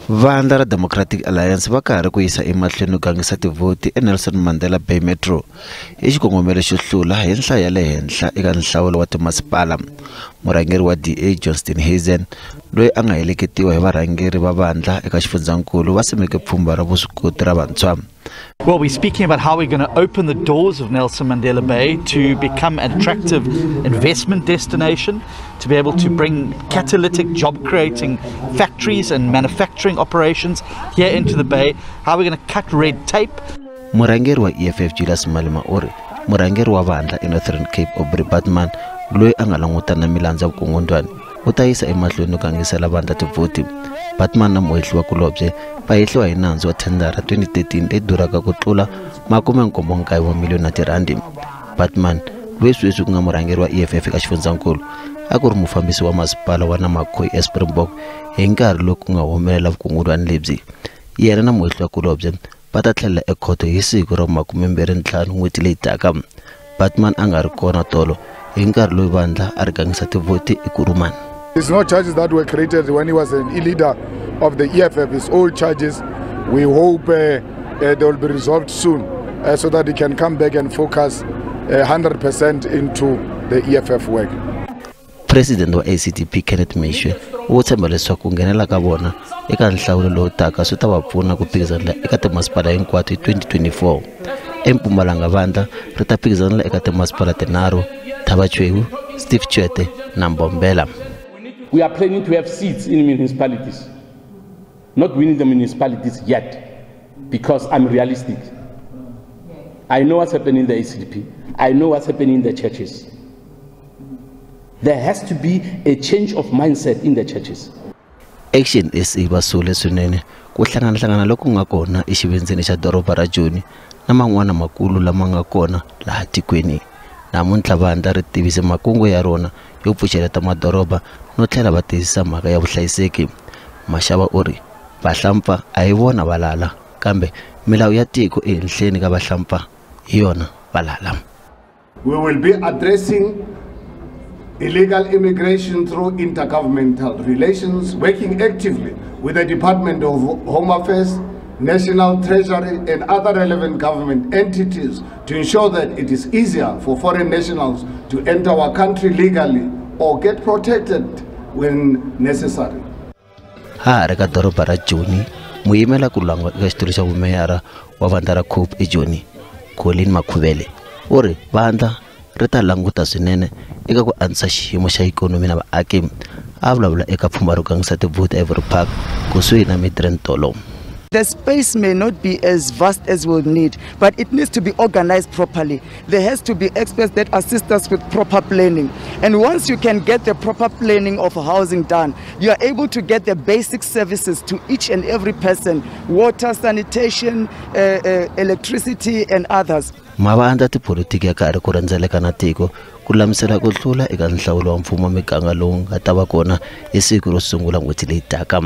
Vandla ra Democratic Alliance va karhi ku yisa emahlweni ku gangisa tivhoti eNelson Mandela Bay Metro hi xikongomelo xo hlula hi nhlayo ya le henhla eka nhlawulo wa timasipala. Murhangeri wa DA John Steenhuisen, loyi a nga heleketiwa hi varhangeri va vandla eka xifundzankulu, va simeke pfhumba ra vuswikoti ra vantshwa. Well, we're speaking about how we're going to open the doors of Nelson Mandela Bay to become an attractive investment destination, to be able to bring catalytic job-creating factories and manufacturing operations here into the bay, how we're going to cut red tape. Murhangeri wa EFF Julius Malema u ri murhangeri wa vandla eNorthern Cape Aubrey Baartman, loyi a nga langutana na milandzu ya vukungundwani, u ta yisa emahlweni no gangisela vandla tivhoti. Baartman na muhehliwa kulobye va hehliwa hi nandzu wa thendara 2013 leyi durhaka ku tlula 79 wa miliyoni ya tirhandi. Baartman, loyi sweswi ku nga murhangeri wa EFF eka xifundzankulu, a ku ri mufambisi wa masipala wa Namakhoi eSpringbok hi nkarhi lowu ku nga humelela vukungundwani lebyi. Yena na muhehliwa kulobye va ta tlhelela ekhoto hi siku ra 25 n'hweti leyi taka. Baartman a nga ri kona tolo hi nkarhi lowu vandla a ri gangisa tivhoti eKurumani. It's not charges that were created when he was a leader of the EFF. It's old charges. We hope they will be resolved soon so that he can come back and focus 100% into the EFF work. President wa ACDP Kenneth Meshoe u tshemba leswaku ku nghenela ka vona eka nhlawulo lowu taka swi ta va pfuna ku phikizanela eka timasipala hinkwato hi 2024. EMpumalanga vandla ri ta phikizanela eka timasipala tinharhu: Thaba Chweu, Steve Tshwete na Mbombela. We are planning to have seats in municipalities. Not winning the municipalities yet, because I'm realistic. I know what's happening in the ACDP. I know what's happening in the churches. There has to be a change of mindset in the churches. Action SA va sule swinene ku hlanganahlangana loku nga kona exivindzini xa doroba ra Joni na man'wana makulu lama nga kona laha tikweni. Namuntlha vandla ri tivise makungu ya rona yo pfuxeleta madoroba no tlhela va tiyisisa mhaka ya vuhlayiseki. Mashaba u ri vahlampfa a hi vona valala, kambe milawu ya tiko ehenhleni ka vahlampfa hi yona valala. We will be addressing illegal immigration through intergovernmental relations, working actively with the Department of Home Affairs, National Treasury and other relevant government entities to ensure that it is easier for foreign nationals to enter our country legally or get protected when necessary. Ha ri ka doroba ra Joni, muyimela ku langwa eka xitulu xa vumeyara wa vandla ra COPE eJoni, Colin Makhuvele, u ri vandla ri ta languta swinene eka ku antswisa xiyimo xa ikhonomi na vaaki. A vulavula eka pfhumba ro gangisa tivhoti eIvory Park kusuhi na Midrand tolo. The space may not be as vast as we'll need, but it needs to be organized properly. There has to be experts that assist us with proper planning. And once you can get the proper planning of housing done, you are able to get the basic services to each and every person: water, sanitation, electricity and others. Mavandla tipolitiki ya karhi ku rhendzeleka na tiko ku lulamisela ku hlula eka nhlawulo wa mfumo wa miganga lowu nga ta va kona hi siku ro sungula n'hweti leyi taka.